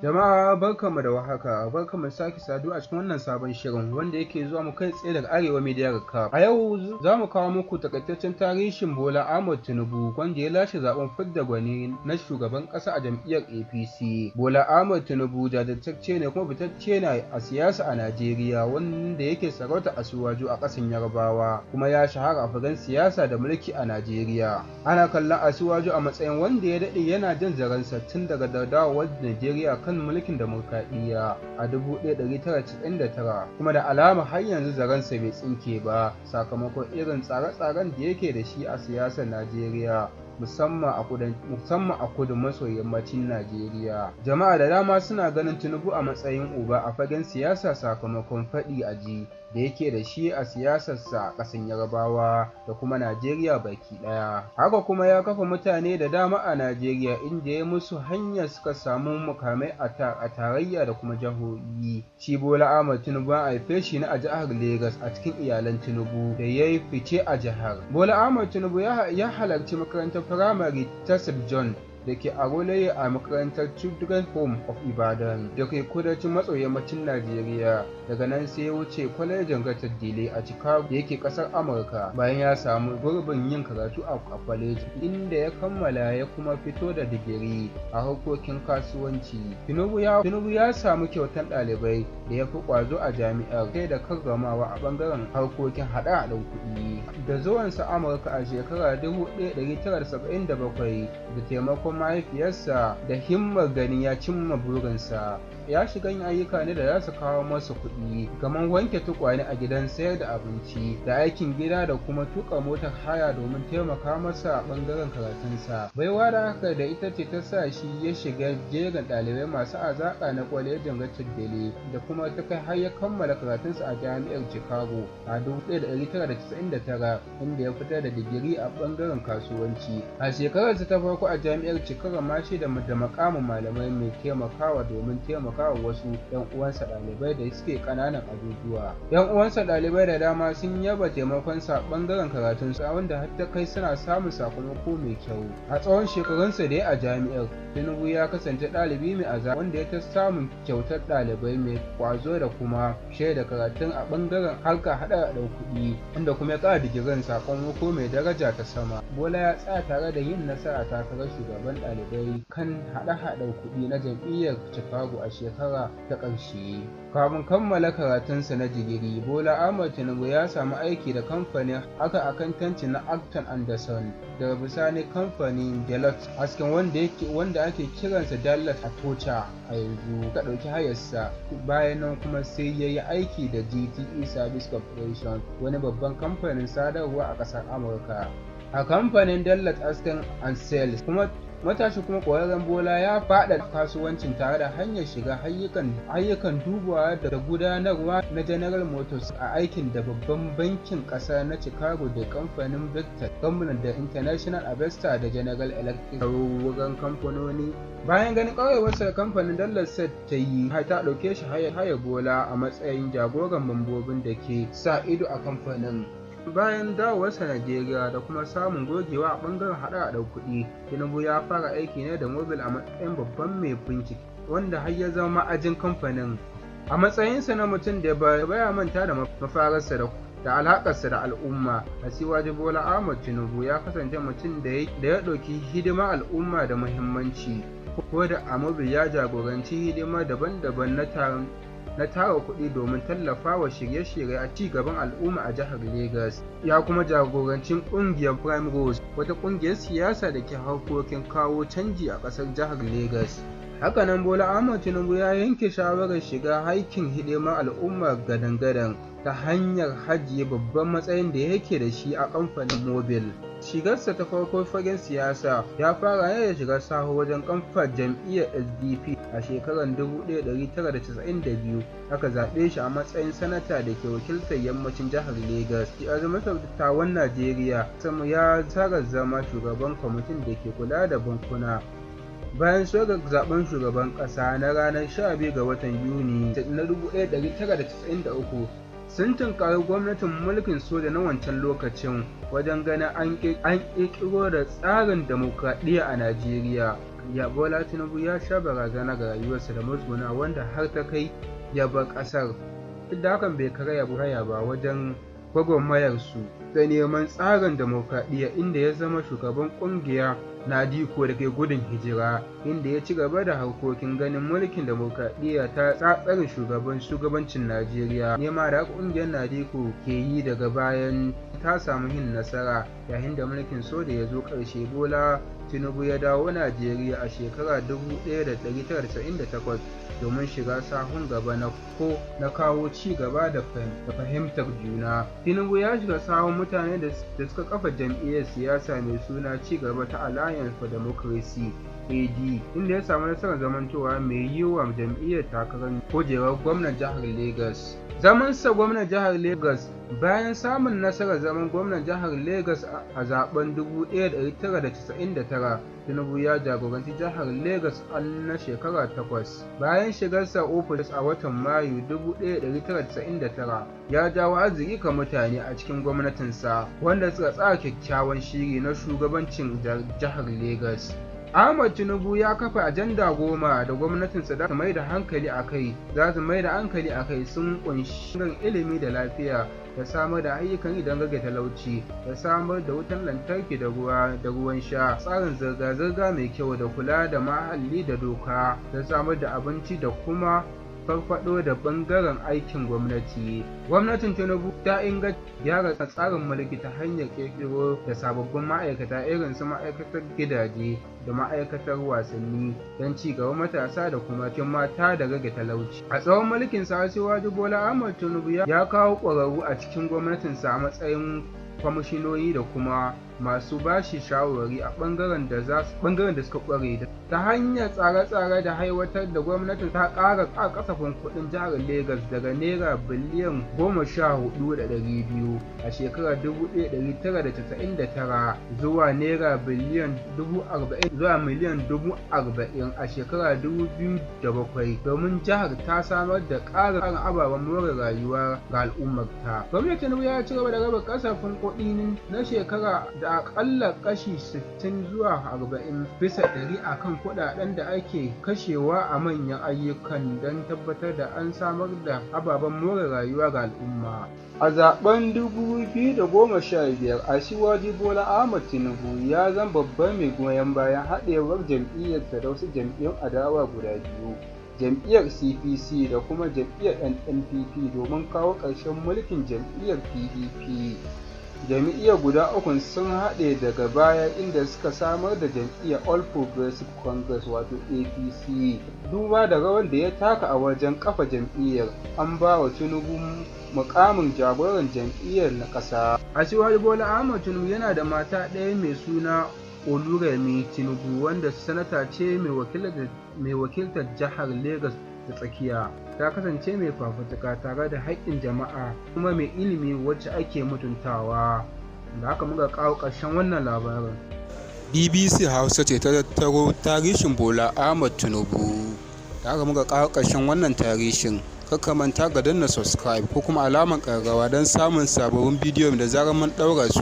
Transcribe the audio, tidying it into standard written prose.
Jama'a barkanmu da warhaka, barkanmu da sake saduwa a cikin wannan sabon shirin wanda yake zuwa mu kai tsaye daga Arewa Media Recap. A yau za mu kawo muku takaitaccen tarihin Bola Ahmed Tinubu, wanda ya lashe zaben fidda gwani na shugaban ƙasa a jam'iyyar APC. Bola Ahmed Tinubu jajirtacce ne kuma fitacce ne a siyasa a Najeriya, wanda yake sarauta Asiwaju a ƙasar Yarbawa, kuma ya shahara a fagen siyasa da mulki a Najeriya. Ana kallon Asiwaju a matsayin wanda ya daɗe yana jan zarensa tun daga dawowar Najeriya kan mulkin demokradiyya a 1999, kuma da alama har yanzu zarensa bai tsinke ba sakamakon irin tsare-tsaren da yake da shi a siyasar Najeriya, musamman a kudu maso yammacin Najeriya. Jama'a da dama suna ganin Tinubu a matsayin uba a fagen siyasa sakamakon faɗi a ji da yake da shi a siyasarsa a ƙasar Yarbawa da kuma Najeriya baki ɗaya. Haka kuma ya kafa mutane da dama a Najeriya, inda ya musu hanya suka samu mukamai a tarayya da kuma jihohi. Shi Bola Ahmed Tinubu an haife shi ne a jihar Legas a cikin iyalan Tinubu da ya yi fice a jihar. Bola Ahmed Tinubu ya halarci makarantar firamare ta St. John da ke Aroloye a makarantar Children's Home of Ibadan da ke kudancin maso yammacin Najeriya. Daga nan sai ya wuce kwalejin Richard Dale a Chicago da yake ƙasar Amurka, bayan ya samu gurbin yin karatu a kwalejin, inda ya kammala ya kuma fito da digiri a harkokin kasuwanci. Tinubu ya samu kyautar ɗalibai da ya fi ƙwazo a jami'ar sai da karramawa a ɓangaren harkokin haɗa-haɗan kuɗi. Da zuwansa Amurka a shekarar 1977, da taimakon mahaifiyarsa da himmar ganin ya cimma burinsa, ya shiga yin ayyuka ne da za su kawo masa kuɗi, kamar wanke tukwane a gidan sayar da abinci da aikin gida da kuma tuƙa motar haya, domin taimaka masa a ɓangaren karatunsa. Baiwa da haka da ita ce ta sa shi ya shiga jerin ɗalibai masu hazaƙa na kwalejin Richard Dale, da kuma ta kai har ya kammala karatunsa a jami'ar Chicago a 1999, inda ya fitar da digiri a ɓangaren kasuwanci. A shekararsa ta farko a jami'ar Chicago ma shi da mukamin malamai mai taimakawa domin taimakawa wasu 'yan uwansa ɗalibai da suke ƙananan ajujuwa. 'Yan uwansa ɗalibai da dama sun yaba taimakonsa a ɓangaren karatunsa, wanda har ta kai suna samun sakamako mai kyau. A tsawon shekarunsa da ya a jami'ar, Tinubu ya kasance ɗalibi mai hazaƙa wanda ya ta samun kyautar ɗalibai mai ƙwazo da kuma shaida karatun a ɓangaren harkar haɗa-haɗan kuɗi, inda kuma ya ƙara digirin sakamako mai daraja ta sama. Bola ya tsaya tare da yin nasara a takarar shugaban ɗalibai kan haɗe-haɗen kuɗi na jam'iyyar Chicago a shekara ta ƙarshe. Kafin kammala karatunsa na digiri, Bola Ahmed Tinubu ya samu aiki da kamfanin harkar akantanci na Arthur Andersen, daga bisani kamfanin Deloitte Hasken, wanda ake kiransa Deloitte Touche a yanzu, ta ɗauki hayarsa. Bayan nan kuma sai ya yi aiki da GTE Service Corporation, wani babban kamfanin sadarwa a ƙasar Amurka. A kamfanin Deloitte Hasken and Sales kuma, matashi kuma ƙwararren Bola ya faɗaɗa kasuwancin tare da hanyar shiga ayyukan dubawa da gudanarwa na General Motors, a aikin da Babban Bankin Ƙasa na Chicago da kamfanin Bechtel, kamfanin da International Harvester da General Electric wurin kamfanoni. Bayan ganin ƙwarewarsa da kamfanin Deloitte ta yi ta ɗauke shi haya Bola a matsayin jagoran mambobin da ke sa ido a kamfanin. Bayan dawowarsa Najeriya da kuma samun gogewa a ɓangaren haɗa-haɗar kuɗi, Tinubu ya fara aiki ne da Mobil a matsayin babban mai bincike, wanda har ya zama ma'ajin kamfanin. A matsayinsa na mutum da baya manta da mafararsa da alaƙarsa da al'umma, Asiwaju Bola Ahmed Tinubu ya kasance mutum da ya ɗauki hidimar al'umma da muhimmanci. Ko da a Mobil, ya jagoranci hidima daban-daban na tara kuɗi domin tallafawa shirye-shirye a ci gaban al'umma a jihar Legas. Ya kuma jagoranci ƙungiyar Primrose, wata ƙungiyar siyasa da ke harkokin kawo canji a ƙasar jihar Legas. Hakanan Bola Ahmed Tinubu ya yanke shawarar shiga aikin hidimar al'umma gadan-gadan ta hanyar ajiye babban matsayin da yake da shi a kamfanin Mobil. Shigarsa ta farko fagen siyasa ya fara ne da shiga sahu wajen kafa jam'iyyar SDP a shekarar 1992. Aka zaɓe shi a matsayin sanata da ke wakiltar yammacin jihar Legas. A Majalisar Dattawan Najeriya ya tsara zama shugaban kwamitin da ke kula da bankuna. Bayan soke zaben shugaban ƙasa na ranar 12 ga watan Yuni na 1993. Sun tunkari gwamnatin mulkin soja na wancan lokacin wajen ganin an ƙirƙiro da tsarin dimokuraɗiyya a Najeriya. Ya Bola Tinubu ya sha barazana ga rayuwarsa da musguna wanda har ta kai ya bar ƙasar. Duk da hakan, bai karaya ba wajen gwagwarmayarsu ta neman tsarin dimokuraɗiyya, inda ya zama shugaban ƙungiyar NADECO da ke gudun hijira, inda ya ci gaba da harkokin ganin mulkin dimokuraɗiyya ta tsarin shugabancin Najeriya. Nema da ƙungiyar NADECO ke yi daga bayan ta samu yin nasara yayin da mulkin soja ya zo ƙarshe. Bola Tinubu ya dawo Najeriya a shekarar 1998 domin shiga sahun gaba na kawo ci gaba da fahimtar juna. Tinubu ya shiga sahun mutane da suka kafa jam'iyyar siyasa mai suna Ci Gaba ta Alliance for Democracy (AD), inda ya samu nasarar zamantowa mai yi wa jam'iyyar takarar kujerar gwamnan jihar Legas. Zamansa gwamnan jihar Legas. Bayan samun nasarar zaman gwamnan jihar Legas a zaben 1999, Tinubu ya jagoranci jihar Legas na shekara 8. Bayan shigarsa ofis a watan Mayu 1999, ya jawo arziki ga mutane a cikin gwamnatinsa, wanda suka tsara kyakkyawan shiri na shugabancin jihar Legas. Ahmad Tinubu ya kafa ajanda 10 da gwamnatinsa za su mai da hankali a kai za su mai da hankali a kai. Sun kunshi ilimi da lafiya, da samar da ayyukan yi don rage talauci, da samar da wutar lantarki da ruwa da ruwan sha, tsarin zirga-zirga mai kyau, da kula da muhalli da doka, da samar da abinci, da kuma farfado da bangaren aikin gwamnati. Gwamnatin Tinubu ta inganta gyara tsarin mulki ta hanyar kirkiro da sababbin ma'aikata irin su ma'aikatar gidaje da ma'aikatar wasanni don ci gaban matasa da kuma mata da rage talauci. A tsawon mulkin sa, Asiwaju Bola Ahmed Tinubu ya kawo ƙwararru a cikin gwamnatinsa a matsayin kwamishinoni da kuma masu bashi shawarwari a ɓangaren da suka ƙware. Ta hanyar tsare-tsare da aiwatar da gwamnatin ta ƙara kasafin kuɗin jihar Legas daga naira biliyan 14.200 a shekarar 1999 zuwa naira biliyan 40,000 zuwa miliyan 40,000 a shekarar 2007, domin jihar ta samar da ƙarin ababen more rayuwa ga al'ummarta. Gwamnatin ya ci gaba da raba kasafin kuɗi na shekara da aƙalla kashi 60 zuwa 40% a kan kuɗaɗen da ake kashewa a manyan ayyukan don tabbatar da an samar da ababen more rayuwa ga al'umma. A zaben 2015, Asiwaju Bola Ahmed Tinubu ya zama babban mai goyon bayan haɗewar jam'iyyarsa da wasu jam'iyyun adawa guda biyu, jam'iyyar CPC da kuma jam'iyyar NNPP, domin kawo ƙarshen mulkin jam'iyyar PDP. Jam'iyyar guda ukun sun haɗe daga baya, inda suka samar da jam'iyyar All Progressive Congress, wato APC. Duba da rawar da ya taka a wajen kafa jam'iyyar, an ba wa Tinubu mukamin jagoran jam'iyyar na ƙasa. Asiwaju Bola Ahmed Tinubu yana da mata ɗaya mai suna Oluremi Tinubu, wanda sanata ce mai wakiltar jihar Legas ta tsakiya. Ta kasance mai fafutuka tare da haƙƙin jama'a kuma mai ilimi wacce ake mutuntawa. Da haka muka kawo ƙarshen wannan labarin. BBC Hausa ce ta tattaro tarihin Bola Ahmed Tinubu. Da haka muka kawo ƙarshen wannan tarihin. Kar ka manta ka danna subscribe ko kuma alamar ƙararrawa don samun sababbin bidiyo da zarar mun ɗaura su.